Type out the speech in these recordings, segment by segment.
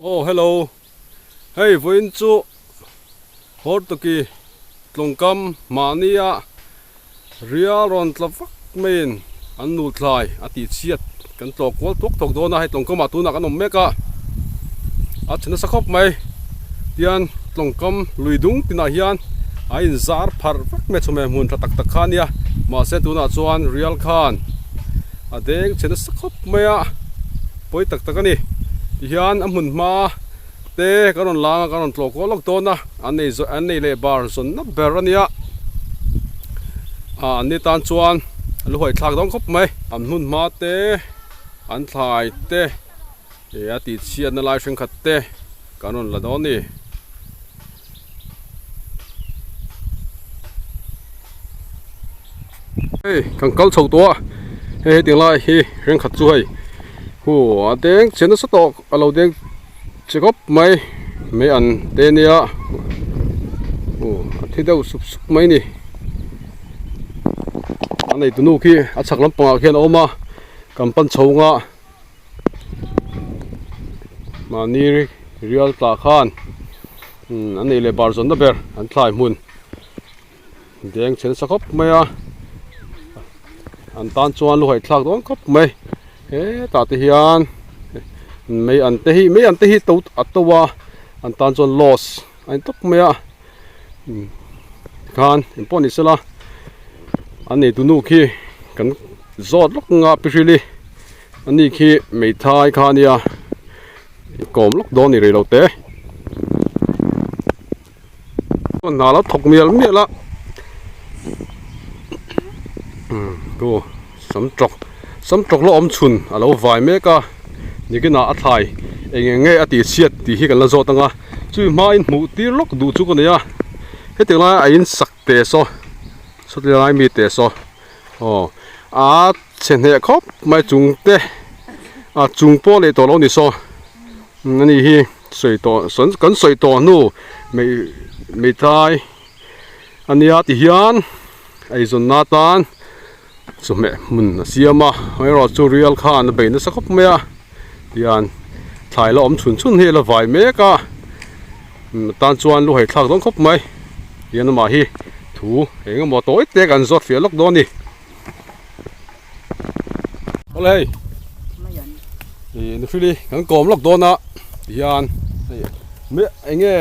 Aw hello, hei vawiin chu Hortoki tlawngkam mahnia rial rawn tla vak maiin an nu thlai a tih chhiat kan tlawh kual tuak tuak dawn a, hei tlawngkamah tunah kan awm mek a, a chhe nasa khawp mai tian tlawngkam lui dung tinah hian a inzar pharh vek mai chawhmeh hmun tha tak tak kha a nia mahse tunah chuan rial khan a deng chhe nasa khawp mai a. Pawi tak tak a ni. Tihian a hmun hma te kan rawn lang a, kan rawn tlawh kual lawk dawn a, an nei zawh an nei leh bar zawnna ber a nia. Ah an ni tan chuan a lu hawi thlak dawn khawp mai. An hmun hma te, an thlai te, ih a tih chhiatna lai thenkhat te kan rawn la dawn a ni. Hei kan kal chho tawh a hei hetiang lai hi hrengkhat chu hei hu a deng che nasa tawh a lo deng che khawp mai mai an te nia hu a thi deuh sup sup mai a ni a neitu nu khi a chhak lampangah khian a awm a kan pan chho ang a. Mahni rial tlah khan an ei leh bar zawnna ber an thlai hmun deng chhe nasa khawp mai a an tan chuan lu haih thlak dawn khawp mai hetah te hian mei an te hi mei an te hi to a to a an tan chuan loss a ni tawp mai a tikhan engpawh ni sela an neitu nu khi kan zawt lawk ang a pihrili ani khi meithai kha a nia kawm lawk dawn a ni rei lo te hna lo thawk mial mial a umm tu sam tawk sam tawk la awm chhun a lo vai mek a nikinah a thlai eng eng nge a tih chhiat tih hi kan la zawt ang a. Chui hmain hmuh tir lawk duh chu ka nei a, hetiang lai a in sak teh saw sawti lai mi teh saw aw a chhe hneh khawp mai chung te a chung pawh leh tawh lo ni saw ani hi sawi tawh sawn kan sawi tawh hnu mei meithai ania ti hian eizawnna atan chawhmeh hmun a siam a amaherawhchu rial khan a bei nasa khawp mai a tihian thlai la awm chhun chhun hi a la vai mek a tan chuan lu haih thlak dawn khawp mai tihian amah hi thu eng emaw tawi te kan zawt fiah lawk dawn a ni. Awle hei ih nuhrili kan kawm lawk dawn a tihian hei eng nge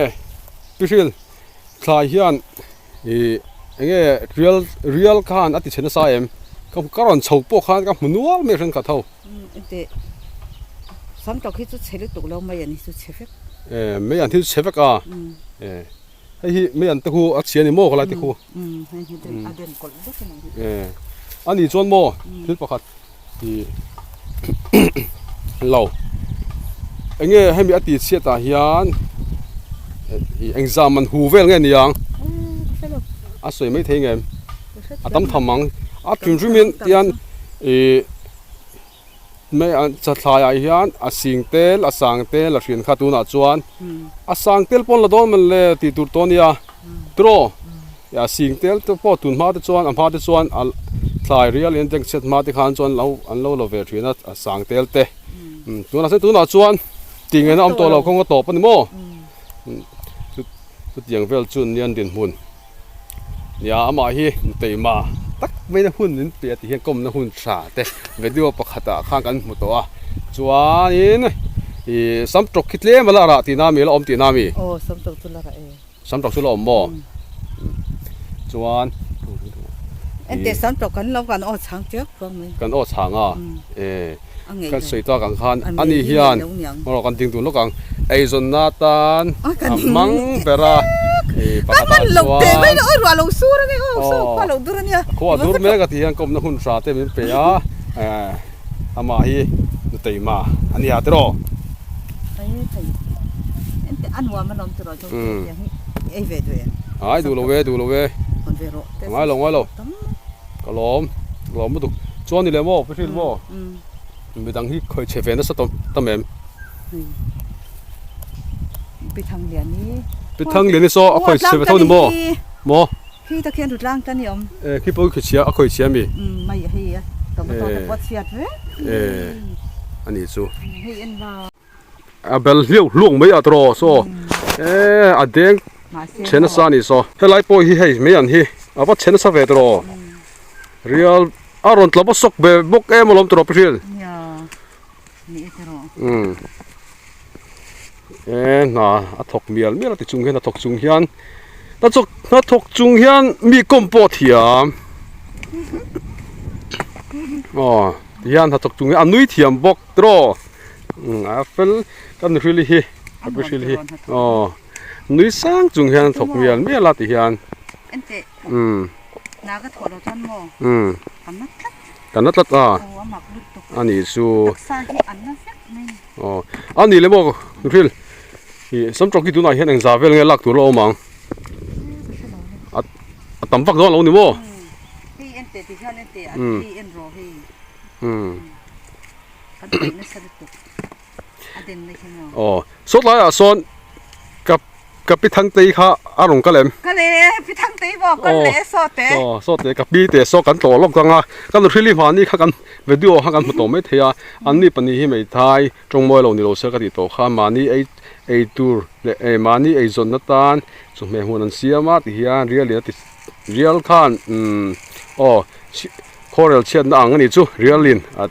pihril thlai hian. Ih enge rial rial khan a ti chhe nasa em ka ka rawn chho pawh khan ka hmu nual mai thenkhat ho. Umm ente sam tawk hi chu chhe lutuk lo mai an hi chu chhe vek. Eh mai an hi chu chhe vek a eh hei hi mai an te khu a chhia ni maw ka lai te khu. Umm hei hi a den kawlh vek a ni. Eh ani chuan maw thil pakhat ih lo enge hemi a tih chhiat ah hian ih engzam an hu vel nge niang a sawi mai thei ngem a tam tham ang a hrim hrim in tian ih mai an chathlai ah hian a sing tel a sang tel a hrian kha tunah chuan a sang tel pawn la dawn mawn le tih tur tawh a nia tiraw. A sing tel te pawh tun hma te chuan a hma te chuan a thlai rial in tank chhiat hma te khan chuan lo an lo la ve thin a a sang tel te tunah chuan tunah chuan tih ngaihna a awm tawh lo kawng a tawp a ni maw chutiang vel chu an nia an dinhmun nia amah hi teima tak maina hun min pe a tih hian kawmna hun tha te video pakhatah khan kan hmu tawh a chuanin ih sam tawk khi tlem a la rah tihna ami a la awm tihna ami. Aw sam tawk chu la rah e. Sam tawk chu la awm maw? Chuan Ente sam tawk kan lo kan aw chhang chiak chuang mai. Kan aw chhang a e kan sawi tak ang khan ani hian maw kan ding dun lawk ang eizawnna atan a hmang ber a e pakhatah chuan khua dur mek a tih hian kawmna hun hra te min pe a e amah hi nuteima a nia tiraw. Ai duh lo e duh lo e ngai lo ngai lo ka lawm ka lawm lutuk chuan ni leh maw pi hrilh maw midang hi khawi chhe ve nasa tawm tam em pi Thangliani pi Thangliani saw a khawi chhe ve tho ni maw maw khi ta khian rutlang ta ni awm e khi pawh khi chhia a khawi chhia mi mai hei a tomato te pawh chhiat vek e ani chu hei en va. A bel hliau hluang mai a tawh saw e a deng chhe nasa a ni saw helai pawh hi hei mai an hi a va chhe nasa ve tawh rial a rawn tla bawk sawk ve bawk em alawm tawh pi hrial umm e hna a thawk mial mial a ti chung hian a thawk chung hian hna thawk chung hian mi kawm pawh a thiam aw tihian hna thawk chung hian a nui thiam bawk tawh. Umm a fel ka nu hril hi ka pi hril hi aw nui sang chung hian a thawk mial mial a ti hian umm umm ka na tlat a ani chu aw a ni le maw nu hril ih samtawk hi tunah hian engzah vel nge lak tur a awm ang a tam vak dawn lo ni maw umm umm. Aw saw tlaiah sawn ka ka pi Thangtei kha a rawn kal em? Kal e, pi Thangtei maw kal leh e saw te. Aw saw te ka pi te saw kan tlawh lawk ang a, ka nu hrili hmani kha kan video kha kan hmu tawh mai thei a, an ni pahnih hi hmeithai tawngmawi lo ni lo se ka tih tawh kha mahni ei ei tur leh eh mahni eizawnna tan chawhmeh hmun an siam a ti hian rial in a ti rial khan umm aw khawrel chhiatna ang a nih chu rial in a.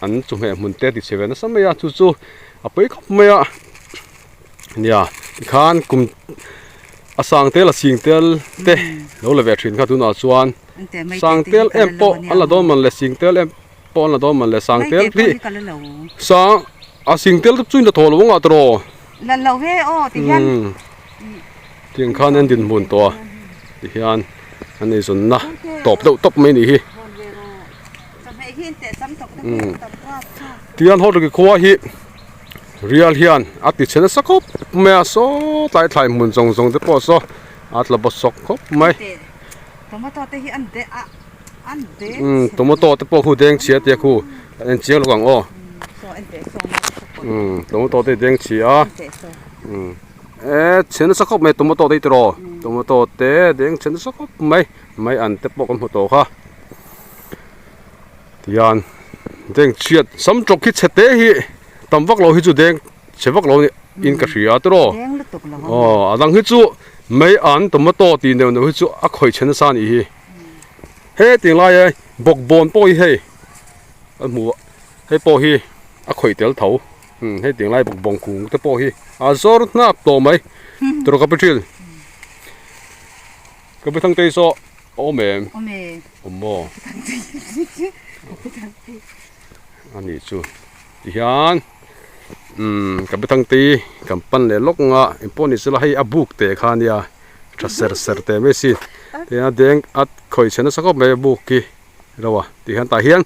An chawhmeh hmun te ti chhe ve nasa mai a chu chu a pawi khawp mai a nia tikhan kum a sang tel a sing tel te lo la ve thin kha tunah chuan sang tel em pawh an la dawn man le sing tel em pawh an la dawn man le sang tel hi sang a sing tel te chu in la thaw lo ang ah tawh tiang khan an dinhmun tawh a tihian an eizawnna tawp deuh tawp mai a nih hi. Tihian Hawrliki khua hi rial hian a ti chhe nasa khawp mai a saw tlai thlai hmun zawng zawng te pawh saw a tla bawk sawk khawp mai umm tomato te pawh khu deng chhia tia khu kan en chiang lawk ang aw umm tomato te deng chhia a umm e chhe nasa khawp mai tomato te hi tiraw tomato te deng chhe nasa khawp mai mai an te pawh kan hmu tawh kha. Tihian deng chhiat sam tawk hi chhe te hi tam vak lo hi chu deng chhe vak lo in ka hria tiraw aw a dang hi chu mai an tomato tih neuh neuh hi chu a khawih chhe nasa a nih hi hetiang lai a bawkbawn pawh hi hei a hmuh hei pawh hi a khawih tel tho hetiang lai bawkbawn kung te pawh hi a zawr hnap tawh mai tiraw ka pi thin. Ka pi Thangtei saw a awm em? Awm e. Awm maw? A nih chu. Tihian umm ka pi Thangtei kan pan leh lawk ang a, engpawh ni sela hei a buk teh kha ania tha ser ser teh mai si. Tihian a deng a khawih chhe nasa khawp mai a buk hi reuh a. Tihian tah hian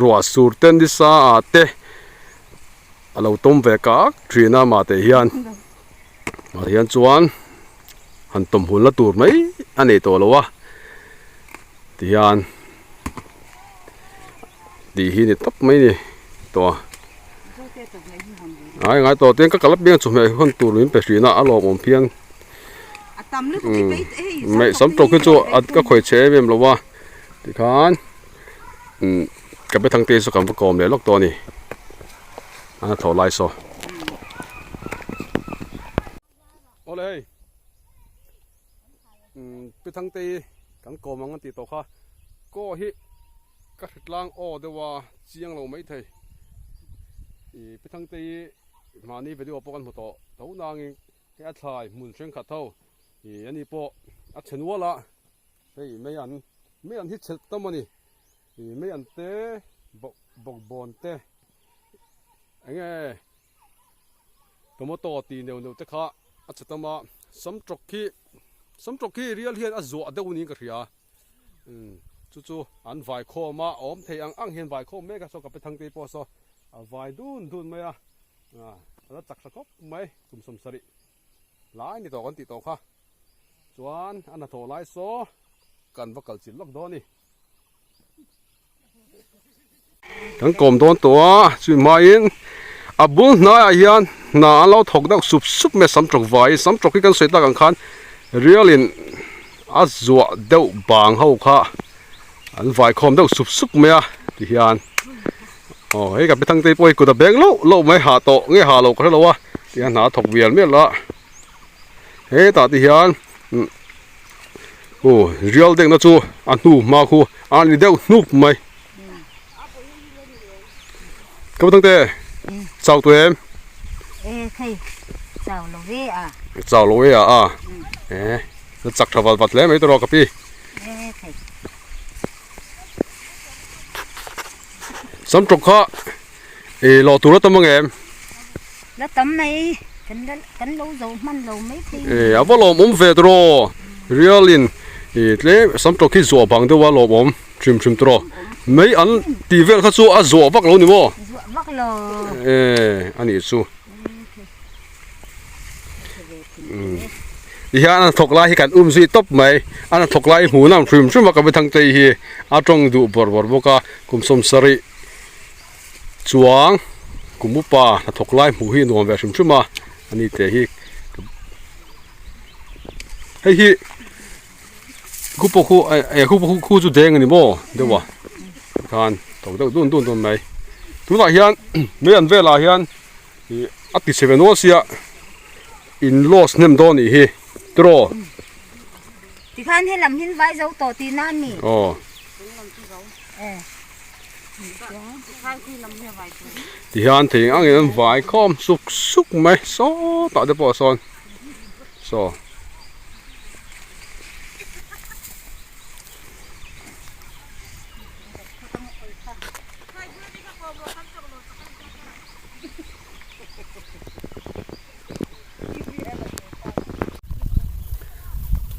ruah sur te nisa ah te a lo tawm ve kak thin a mah teh hian mah hian chuan. Han tawmhul na tur mai a nei tawh lo a tihian tih hi ni tawp mai ni tawh a ngai ngai tawh tin ka kal apiang chawhmeh hawn tur min pe hrih na a lawmawm phian umm sam tawk hi chu ka khawih chhe em em lo a tikhan umm ka be thangte chu kan va kawm leh lawk tawh a ni a thlawh lai saw. Awle hei umm pi Thangtei kan kawm ang an tih tawh kha kaw hi ka hre tlang aw deuh a chiang lo mai thei ih pi Thangtei mahni video pawh kan hmu tawh tho nangin hei a thlai hmun thenkhat ho ih ani pawh a chhe nual a hei mei an mei an hi chhe tam a ni ih mei an te bawk bawkbawn te eng nge. Tomato tih neuh neuh te kha a chhe tam a, samtawk khi samtawk khi rial hian a zuah deuh niin ka hria umm chu chu an vai khawm a, a awm thei ang ang hian vai khawm mek a saw ka pe thang te pawh saw a vai dun dun mai a, a la chak tha khawp mai kum sawmsarih lai ni tawh kan tih tawh kha chuan a hnathawh lai saw kan va kal chilh lawk dawn a ni. Kan kawm dawn tawh a chumi hmain a bul hnaiah hian hna an lo thawk deuh sup sup mai a sam tawk vaiin sam tawk hi kan sawi tak ang khan rialin a zuah deuh bang ho kha an vai khawm deuh sup sup mai a tihian aw hei ka pi thangtei pawh hi kut a beng loh loh mai hah tawh nge hah loh ka hre lo a. Tia hna a thawk vial mial a hetah te hian aw rial deuhna chu a hnu hma khu a ni deuh hnup mai ka va thangte chau tawh em chau lo ve a a eh la chak tha vat vat hle mai tawh ka pi sam tawp kha. I lawh tur a tam ang em? La tam mai, kan la kan lo zo hman lo mai thei. E a va lawmawm ve tawh Real in i tlem sam tawk hi zuah bang deuh a lawmawm hrim hrim tawh mai an tih vel kha chu a zuah vak lo ni maw? Zuah vak lo. E a nih chu. Tihian a thawk lai hi kan um zui tawp mai a thawk lai hmuh na hrim hrim a ka Thangtei hi a tawng duh bawrh bawrh bawk a kum sawmsarih chuang kum upa hnathawk lai hmuh hi nuam ve hrim hrim a ani teh hi hei hi khu pawh khu eh khu pawh khu chu deng a ni maw deuh a tikhan tawk deuh dun dun dawn mai tunah hian mei an velah hian ih a ti chhe ve nual sia in loss hnem dawn nih hi tiraw. Tikhan helam hin vai zo tawh tihna a ni. Aw. Tihian thei ang angin an vai khawm suk suk mai sawtah te pawh sawn saw.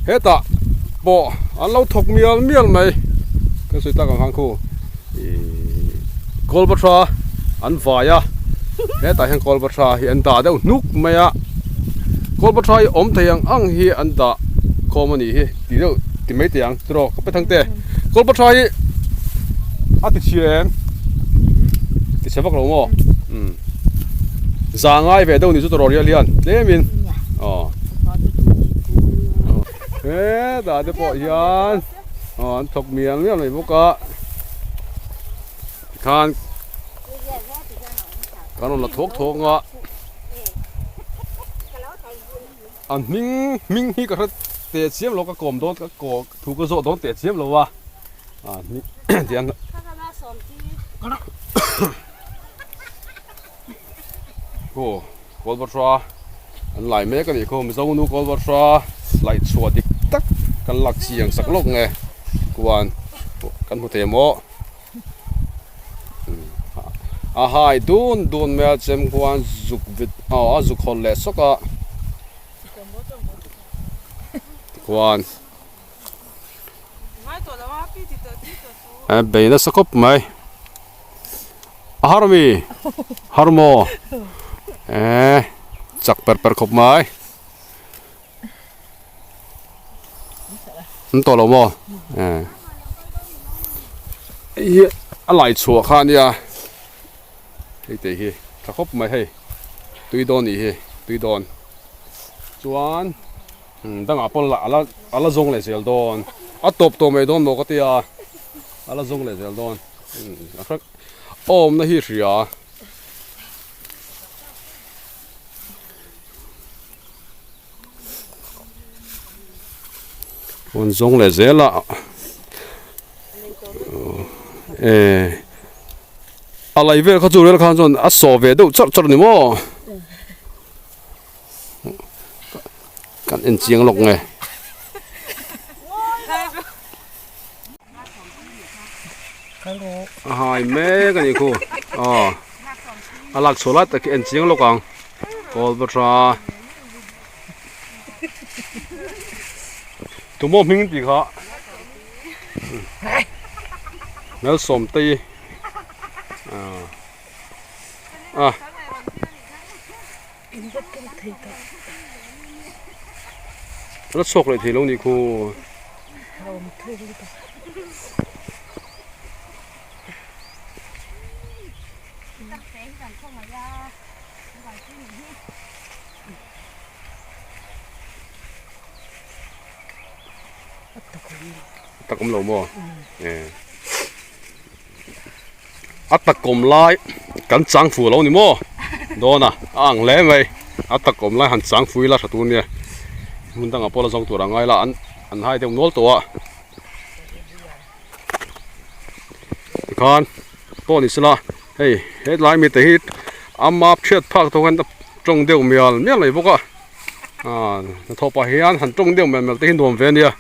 Hetah pawh an lo thawk mial mial mai ka sawi tak ang khan khu ihh kawlbahra an vai a hetah hian kawlbahra hi an dah deuh hnuk mai a kawlbahra hi awm thei ang ang hi an dah khawm a nih hi tih deuh ti mai teh ang tiraw ka pe thang te kawlbahra hi a ti chhia em ti chhe vak lo maw umm. Za ngai ve deuh ni chu tawrh rial hian tlemin aw hetah te pawh hian aw an thawk mial mial mai bawk a tikhan kan rawn la thawk thawk ang a a hming hming hi ka hre teh chiam lo ka kawm dawn ka kaw thu ka zawh dawn teh chiam lo a a hming tiang. Aw kawlbahra an lai mek a nih khaw mizo nu kawlbahra laih chhuah dik tak kan lak chiang sak lawk nge kuan kan hmu thei maw a hai dun dun mai a chem khuan zuk vit aw a zuk hawl leh sawk a tikhuan. Bei nasa khawp mai a har mi har maw eh chak per per khawp mai an tawh lo maw eh hei hi a lai chhuah kha a nia hei te hi tha khawp mai hei tui dawn nih hi tui dawn chuan. Dangah pawh la ala ala zawng leh zel dawn a tawp tawh mai dawn maw ka tia ala zawng leh zel dawn a hrek awmna hi hria rawn zawng leh zel a eh a lei vel kha chu rel khan chuan a saw ve deuh chawrh chawrh a ni maw. Kan en chiang lawk nge. A hai mek a nih khu. Aw. A lak chhuah lai tak hi en chiang lawk ang. Kawl bawrha. Tumaw hming tih kha. Hmelsawmtei. A. La chhuak leh thei lo nih khu. Tak awm lo maw? A takawm lai kan chang fuh lo ni maw dawn a a ang hle mai. A tak awm lai han chang fui la tha tur nia. Hmun dangah pawh la zawng tur a ngai la an an hai deuh nual tawh a. Tikhan pawh ni sela hei hetlai mite hi ama hriat phak tawk hian tawng deuh mial mial mai bawk a ah hnathawh pah hian han tawng deuh mial mial te hi nuam ve ania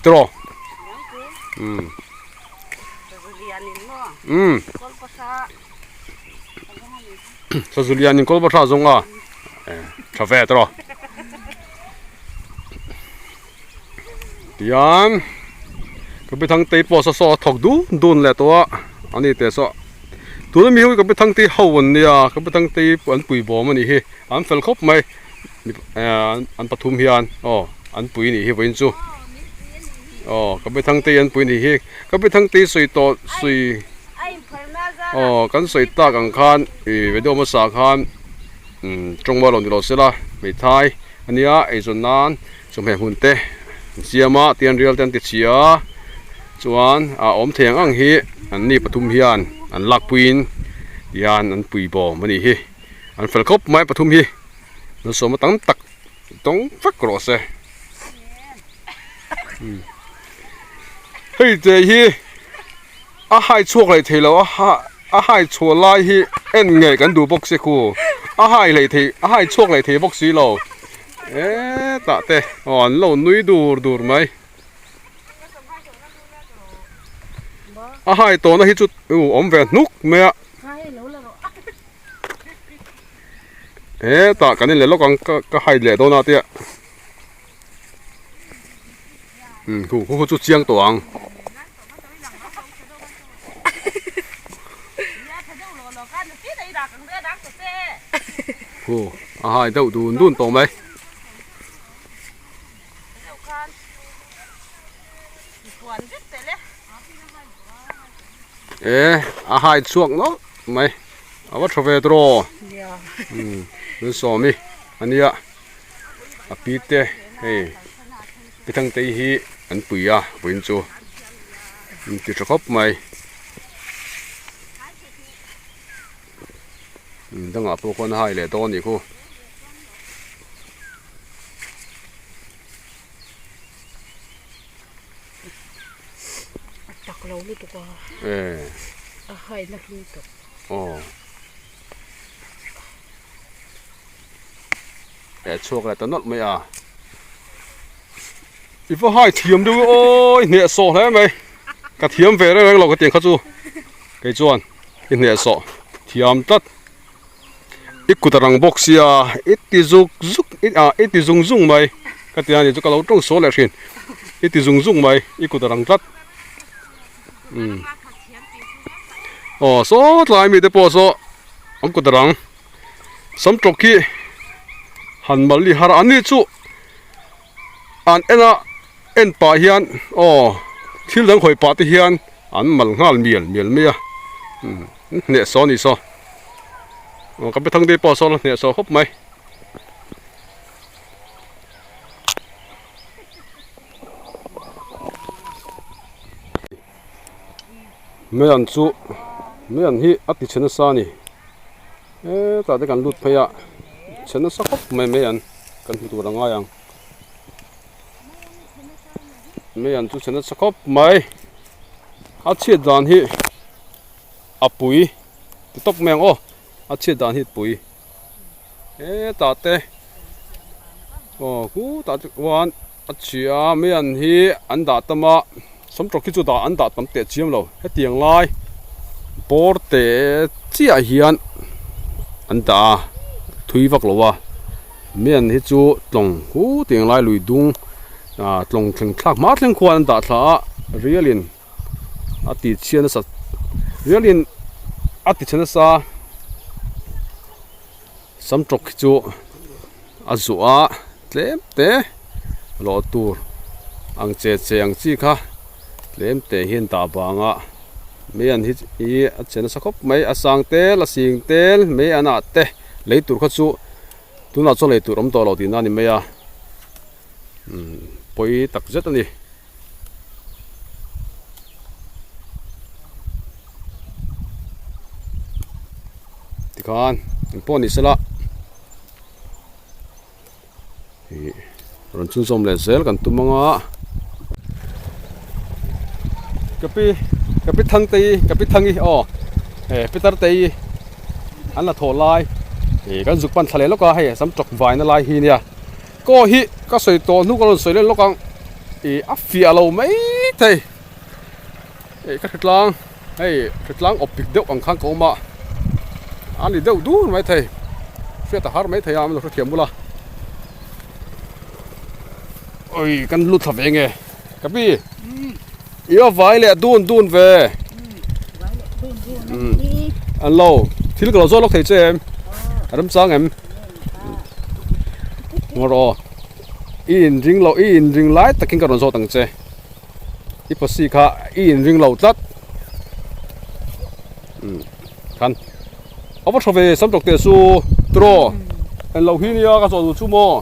tiraw umm umm sazu lianin kawlpahra zawng a tha ve tiraw. Tihian ka pi thangtei pawh saw saw a thawk dun dun leh tawh a ani teh saw tuna mi hi ka pi thangtei ho an nia ka pi thangtei an pui bawm a nih hi an fel khawp mai an pathum hian aw an pui a nih hi vawiin chu aw ka pi thangtei an pui a nih hi ka pi thangtei sawi tawh sawi aw kan sawi tak ang khan ih video hmasa khan umm tawngma lo ni lo sela hmeithai a nia eizawn nan. Chawhmeh hmun te an siam a tian rial te an ti chhia a chuan a awm thei ang ang hi an ni pathum hian an lak puiin tihian an pui bawm a nih hi an fel khawp mai pathum hi malsawmna tam tak tawng vek rawh se hei te hi a hai chhuak leh thei lo a a hai chhuah lai hi en ngei kan duh bawk si khu a hai leh thei a hai chhuak leh thei bawk si lo. Hetah te aw an lo nui dur dur mai a hai tawhna hi chu awm ve hnuk mai a hetah kan in leh lawk ang ka hai leh dawn a tia khu khu chu chiang tawh ang. Khu a hai deuh dun dun tawh mai. E a hai chhuak nawlh mai a va tha ve tawh umm min sawm i a nia a pi te hei pi thangtei hi an pui a vawiin chu an ti tha khawp mai. Dangah pawh khuan a hai leh dawn a nih khu. A tak lo lutuk a. Eh. A hai na hlui tawh. Aw. Eh chhuak leh ta nawlh mai a. I va hai thiam deuh awi hneh sawh hle mai. Ka thiam ve reng reng lo ka tiang kha chu. Kei chuan i hneh sawh thiam tlat. I kut a rang bawk sia i ti zuk zuk ah i ti zung zung mai ka ti a ni chu ka lo tawng sual leh thin. I ti zung zung mai i kut a rang tlat. Umm aw saw tlai mite pawh saw an kut a rang. Sam tawk hi han mal i har a ni chu an en a en pah hian aw thil dang hawi pah te hian an mal nghal mial mial mai a umm hneh saw a ni saw aw ka bethang te pawh sawn a hneh saw khawp mai. Meian chu meian hi a ti chhe nasa a ni hetah te kan lut phei a chhe nasa khawp mai meian kan hmu tur a ngai ang meian chu chhe nasa khawp mai a chhiat dan hi a pui ti tawp mai ang aw a chhiat dan hi a pui hetah te aw khutah te chuan a chhia meian hi an dah tam a sawmtawk hi chu dah an dah tam teh chiam lo hetiang lai bawr te chiah hian an dah a thui vak lo a meian hi chu tlawng khutiang lai lui dung ah tlawng thleng thlak hma thleng khuan an dah thla a rialin a ti chhia nasa rialin a ti chhe nasa samtawk hi chu a zuah a tlem te lawh tur ang che che ang chi kha tlem te hian dah vang a mei an hi hi a che nasa khawp mai a sang tel a sing tel mei an ah te lei tur kha chu tunah chuan lei tur awm tawh lo tihna a ni mai a umm pawi tak zet a ni. Tikhan engpawh ni sela. Ih rawn chhunzawm leh zel kan tum ang a. Ka pi ka pi Thangtei ka pi Thangi aw eh Peter tei an la thawh lai ih kan zuk pan thla leh lawk a hei sam tawk vaina lai hi nia kaw hi ka sawi tawh hnu ka rawn sawi leh lawk ang ih a fiah lo mai thei ih ka hritlang hei hritlang awp pik deuh ang khan ka awm a a ni deuh dur mai thei hriat a har mai thei a min lo hrethiam bula oi kan lut thla ve nge ka pi i va vai leh dun dun ve an lo thil ka lo zawt lawk thei che em a remchang em ngaw rawh i inring loh i inring lai takin ka rawn zawt ang che. I posi kha i inring lo tlat umm khan a va tha ve sam tawk teh chu tiraw en loh hi nia ka zawh duh chu maw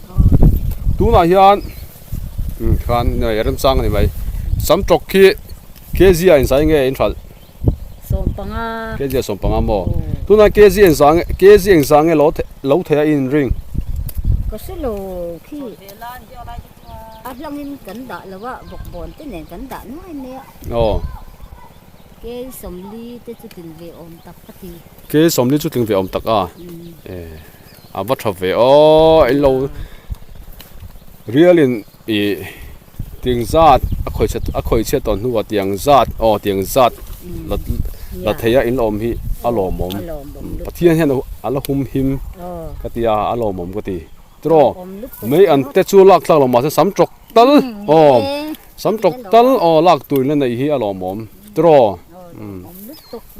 tunah hian umm khan nei remchang a ni mai sam tawk khi kg ah inzai nge in hralh sawmpanga kg ah sawmpanga maw tunah kg engzah nge kg engzah nge lo thei a i inring ka hre lo khi. A hlangin kan dah lo a, bawkbawn te nen kan dah nuai mai a. Aw. Kei sawmli te chu tling ve awm tak a ti. Kei sawmli chu tling ve awm tak a. E a va tha ve aw in lo rial in i tiang zat a khawi chhe a khawi chhiat tawh hnuah tiang zat aw tiang zat la la thei a in la awm hi a lawmawm. Pathian hian a la hum him ka ti a a lawmawm ka ti. Tiraw mai an te chu lak tlak lo mahse sam tawk tal aw sam tawk tal aw lak tur in la neih hi a lawmawm tiraw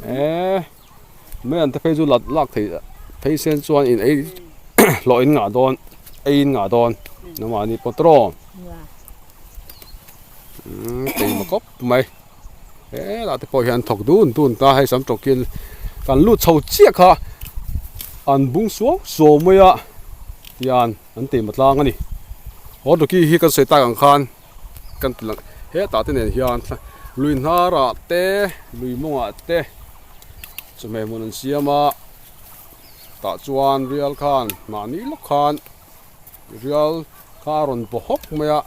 e mai an te phei chu lak lak theih phei sen chuan in ei hlawh in ngah dawn ei in ngah dawn nangmahni pawh tiraw umm keimah khawp mai helah te pawh hian an thawk dun dun ta hei sam tawk hian kan lut chho chiah kha an bung suau suau mai a tian an teima tlang a ni haw dawki hi kan sawi tak ang khan kan ti lang hetah te nen hian lui hnarah te lui mawngah te chawhmeh hmun an siam a tah chuan rial khan mahni lawk khan. Rial kha a rawn paw hawk mai a,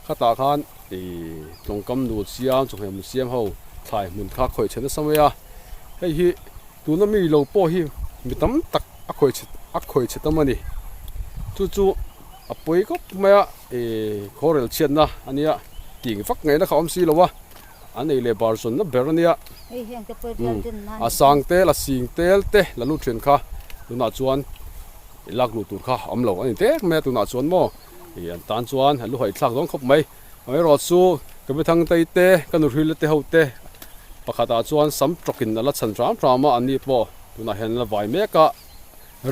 khatah khan ih tlawngkam nu siam chawhmeh hmun siam ho thlai hmun kha khawih chhe nasa mai a, hei hi tuna mi lo pawh hi mi tam tak a khawih chhe a khawih chhe tam a ni, chu chu a pawi khawp mai a ih khawrel chhiatna a nia ting vak ngaihna kha a awm si lo a, an ei leh bar zawnna ber a nia, a sang tel a sing tel te la lut thin kha tunah chuan. I lak luh tur kha a awm lo a ni tek mai a tunah chuan maw ih an tan chuan a lu haih thlak dawn khawp mai amaherawh chu ka bithang tei te ka nuhril te ho te pakhatah chuan sam tawkin a la chhan hram hram a an ni pawh tunah hian an la vai mek a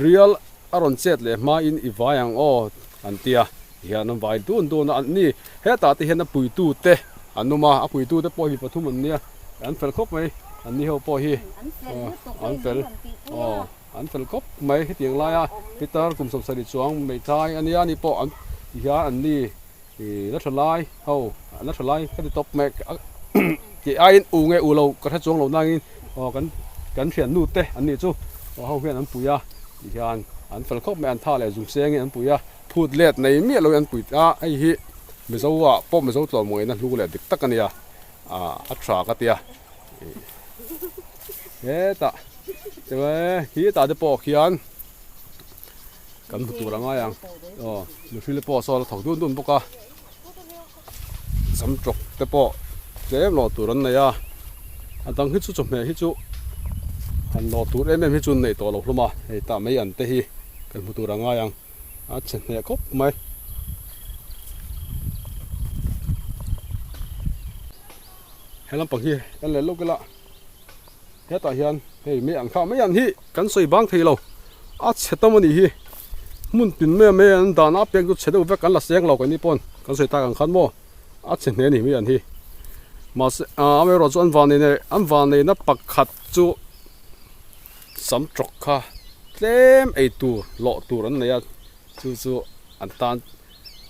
rial a rawn chet leh hmain i vai ang aw an ti a tihian an vai dun dun a an ni hetah te hian a puitu te an awm a a puitu te pawh hi mi pathum an nia an fel khawp mai an ni ho pawh hi an fel aw. An fel khawp mai hetiang laia Peter kum 70 chuang hmeithai a nia ni pawh an ti hian an ni ih la tha lai ho la tha lai ka ti tawp mai tih aiin u nge u lo ka hre chuang lo nangin aw kan kan thiannu te an nih chu aw ho hian an pui a ti hian an fel khawp mai an tha leh zung sengin an pui a phut let nei miah loin an pui a hei hi Mizo ah pawh Mizo tlawmngaihna hlu leh dik tak a nia a tha ka tia hetah khi tah te pawh khian kan hmu tur a ngai ang aw mihring te pawh sawn a thawk dun dun bawk a sam tawk te pawh tlem lawh tur an nei a a dang hi chu chawhmeh hi chu han lawh tur em em hi chu an neih tawh lo hlawm a hei tah mai an te hi kan hmu tur a ngai ang. A chhe hneh khawp mai. He lampang hi en leh lawk ila hetah hian hei mei ang kha mai an hi kan sawi bang thei lo a chhe tam a nih hi hmun tin mai mai an dan a pek chu chhe deuh vek kan la seng lo keini pawn kan sawi tak ang khan maw a chhe hneh a ni mai an hi mahse amaherawhchu chu an van nei an van neihna pakhat chu. Sam tawk kha tlem ei tur lawh tur an nei a chu chu an tan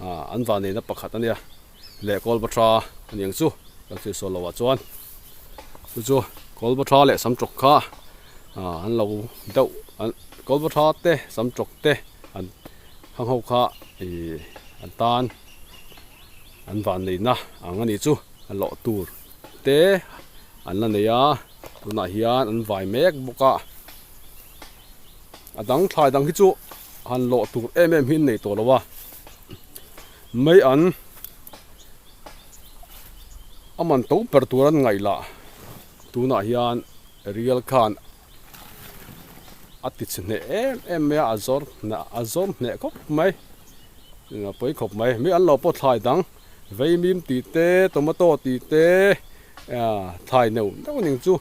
ah an vanneihna pakhat a nia leh kawlbawtha a ni ang chu kan thil sawi loh ah chuan chu chu kawlbawtha leh sam tawk kha ah an lo deuh an kawlbawtha te sam tawk te an hang ho kha ih. An tan an vanneihna ang a nih chu a lawh tur te an la nei a tunah hian an vai mek bawk a a dang thlai dang hi chu han lawh tur em em hi an nei tawh lo a mai an a man to ber tur an ngaih lah tunah hian rial khan a ti chhe hneh em em mai a a zawr hneh a zawr hneh khawp mai a pawi khawp mai mi an lo pawh thlai dang veimim tih te tomato tih te ah thlai neuh neuh ning chu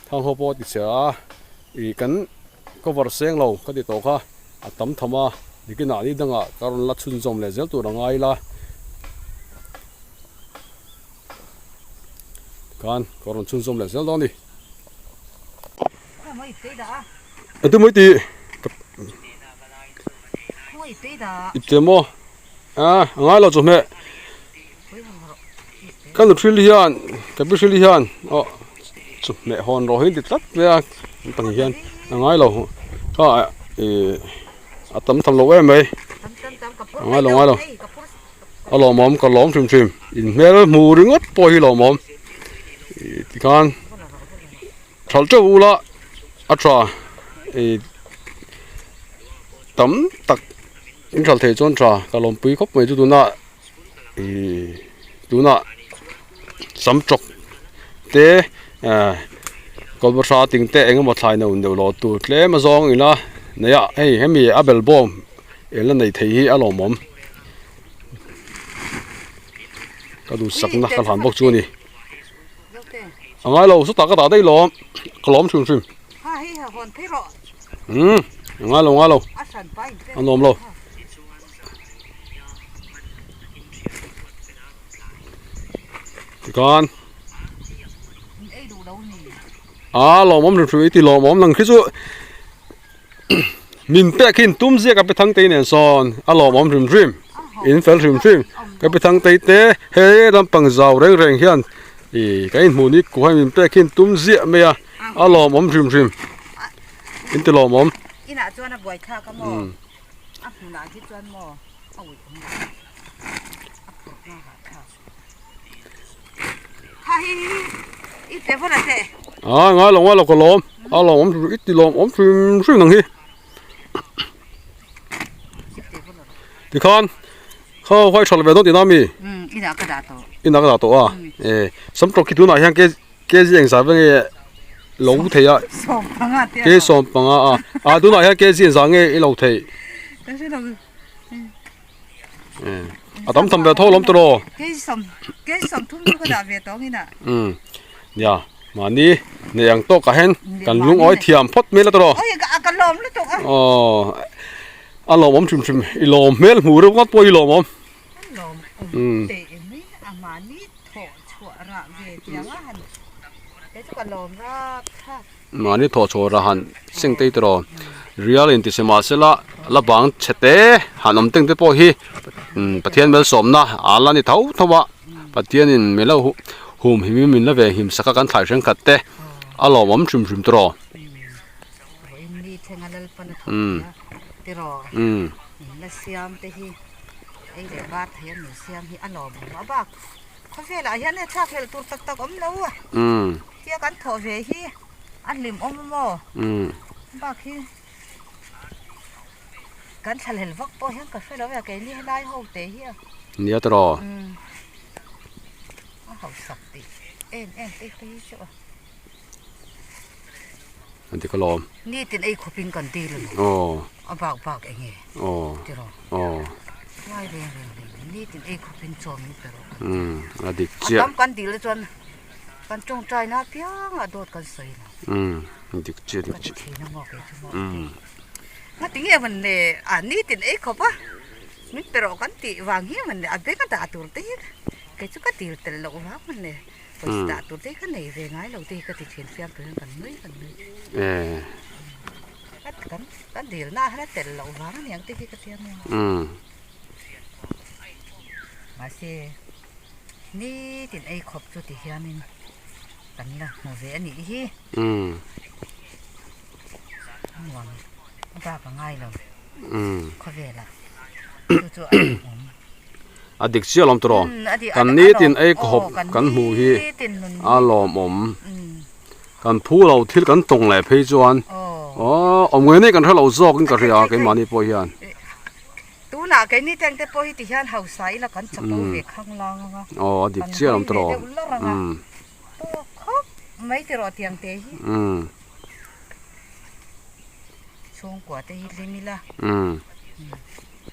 thang ho pawh a ti chhe a ih kan cover seng lo ka ti tawh kha a tam tham a nikinah ni dangah ka rawn la chhunzawm leh zel tur a ngai ila khan ka rawn chhunzawm leh zel dawn a ni. Atu mai ti ipte maw a a ngai lo chawhmeh ka nu thil hian ka pi thil hian aw chawhmeh hawn rawh hi an ti tlat mai a an pahnih hian a ngai lo kha ih a tam tham lo em mai a ngai lo ngai lo a lawmawm ka lawm hrim hrim inhmel hmu ringawt pawh hi lawmawm ih tikhan thalh teuh ula a tha ih tam tak in thalh theih chuan tha ka lawmpui khawp mai chu tunah ih tunah sam tawk te ah kawlbahra ting te eng emaw thlai neuh neuh loh tur tlem a zawng ila nei a hei hemi a belbawm eng la nei thei hi a lawmawm ka duhsakna ka hlan bawk chu a ni a ngai lo sawtah ka dah daih lawm ka lawm hrim hrim umm a ngai lo ngai lo a nuam lo. Tikhan a lawmawm hrim hrim i ti lawmawm lang khi chu min pek hi tum ziak a pi thangtei nen sawn a lawmawm hrim hrim in fel hrim hrim ka pi thangtei te he lampang zau reng reng hian ih ka inhmuh ni kuh a min pek hi tum ziah mai a a lawmawm hrim hrim in ti lawmawm. Inah chuan a buaithlak a maw a hmunah hi chuan maw a uih awm lo a phurh na hahthlak ha hi hi i pe vawt a teh. A ngai lo ngai lo ka lawm a lawmawm hrim i ti lawmawm hrim hrim ang hi tikhan kha huai tha ve dawn tihna ami inah ka dah tawh inah ka dah tawh a e samtawk khi tunah hian ke kg engzah ve nge lo thei a ke 15 a a tunah hian kg engzah nge i lo thei a tam tham ve tho lawm tawh aw umm nia mahni nei ang tawk ah hian kan lungawi thiam phawt mai la tawh aw aw a lawmawm hrim hrim i lawm hmel hmuh reuh ngawt pawh i lawmawm umm. Mahni thawh chhuah rah han seng tei tawh rial in ti se mahsela la bang chhe te han awm teng te pawh hi Pathian malsawmna a la ni tho tho a Pathian in min lo hum him in min la ve him sak a kan thlai thenkhat te a lawmawm hrim hrim tawh umm. Khawvelah hian he thlak hlelh tur tak tak awm lo a, tia kan thawh ve hi a hlim awm a maw? Bak hi kan thlahlel vak pawh hian ka hre lo e, keini helai ho te hi a. Nia tawh. A hausak tih em em te hi chu a. An ti ka lawm. Nitin ei khawpin kan dil a ni. Aw. A bak bak eng nge? Aw. Tiraw? Aw. Ngai reng reng reng nitin ei khawpin chaw min pe rawh. Umm a dik chiah. A tam kan dil te chuan kan tawngtai na apiangah dawt kan sawi lo. Umm a dik chiah dik chiah. Ka ti thin a maw kei chu maw. Umm. Ngati nge man le a nitin ei khawp a min pe rawh kan tih vang hi man le a beng a dah tur te hi kei chu ka dil tel loh vang man le. Pawisa dah tur te hi ka nei ve ngai lo te hi ka ti thin fiam tur hian kan nui kan nui thin. Kan kan dil na ah hian a tel loh vang a niang te hi ka ti a nia. Mahse nitin ei khawp chu ti hianin kan la hmu ve a nih hi. Nuam a bak a ngai lo khawvelah chu chu a awm. A dik chiah alawm tawh kan nitin ei khawp kan hmuh hi a lawmawm kan phu lo thil kan tawng leh phei chuan aw awm ngei nei kan hre lo zawk in ka hria keimahni pawh hian. Tunah keini teng te pawh hi ti hian hausa ila kan chapo ve khang lang anga aw a dik chiah alawm tawh tawk khawp mai tiraw tiang te hi chhungkua te hi hlim ila.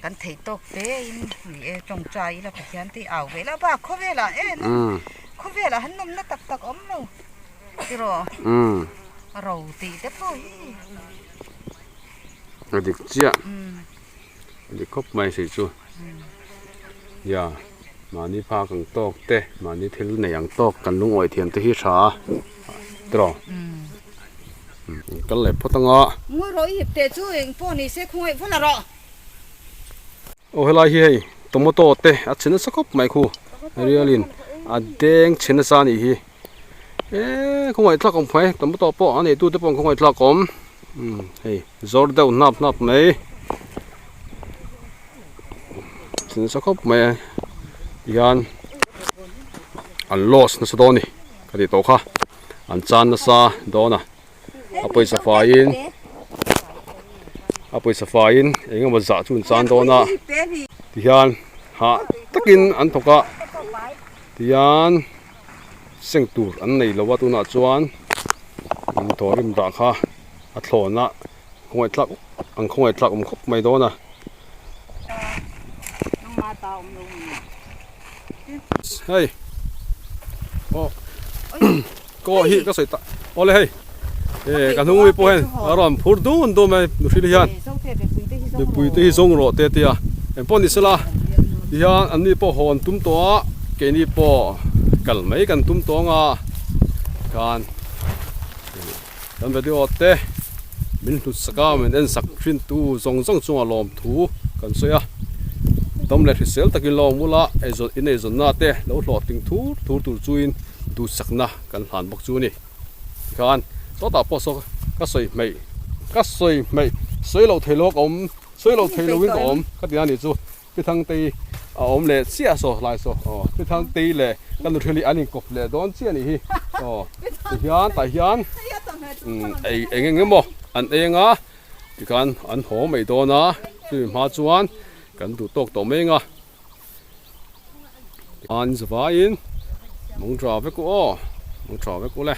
Kan theih tawk te in ni e tawngtai ila Pathian te au ve la bak khawvelah en a khawvelah han nawmna tak tak awm lo tiraw ro tih te pawh hi. A dik chiah a dik khawp mai sei chu ya mahni phak ang tawk te mahni thil nei ang tawk kan lungawi thiam te hi tha a tiraw. Kal leh phawt anga. Ngawi rawh i hip teh chu eng pawh ni se khawngaih vawlh a rawh. Aw helai hi hei tomato te a chhe nasa khawp mai khu rialin a deng chhe nasa a nih hi eee khawngaih thlak awm mai tomato pawh a neitu te pawh an khawngaih thlak awm umm hei zawr deuh hnap hnap mai chhe nasa khawp mai a tihian an loss nasa dawn a ni ka tih tawh kha. An chan nasa dawn a, a pawisa faiin a pawisa faiin eng emaw zah chu an chan dawn a tihian hah takin an thawk a tihian seng tur an nei lo a tunah chuan thawhrim dah kha a thlawn a khawngaih tlak an khawngaih tlak awm khawp mai dawn a. Hei aw kaw hi ka sawi tak awle hei e ka hnung mi pawh hian a rawn phur dun dun mai nuhril hian mipui te hi zawng rawh te tia eng pawh ni sela tihian an ni pawh haw an tum tawh a keini pawh kal mai kan tum tawh anga khan kan video te min hlut sak a min en sak thin tu zawng zawng chungah lawmthu kan sawi a dam leh hrisel takin lo awm ula eizawn in eizawnna te lo hlawhtling thur thur tur chuin duhsakna kan hlan bawk chu a ni tikhan sawtah pawh saw ka sawi hmeih ka sawi hmeih sawi loh theih loh ka awm sawi loh theih lohin ka awm ka ti a nih chu. Pi Thangtei a awm leh chiah saw hlai saw aw Pi Thangtei leh ka nuthil hi an inkawp leh dawn chiah a nih hi aw tihian tah hian umm ei eng eng emaw an ei anga tikhan an haw mai dawn a chumi hma chuan kan duh tawk tawh mai anga an zavaiin mawng tha vek u aw mawng tha vek u le.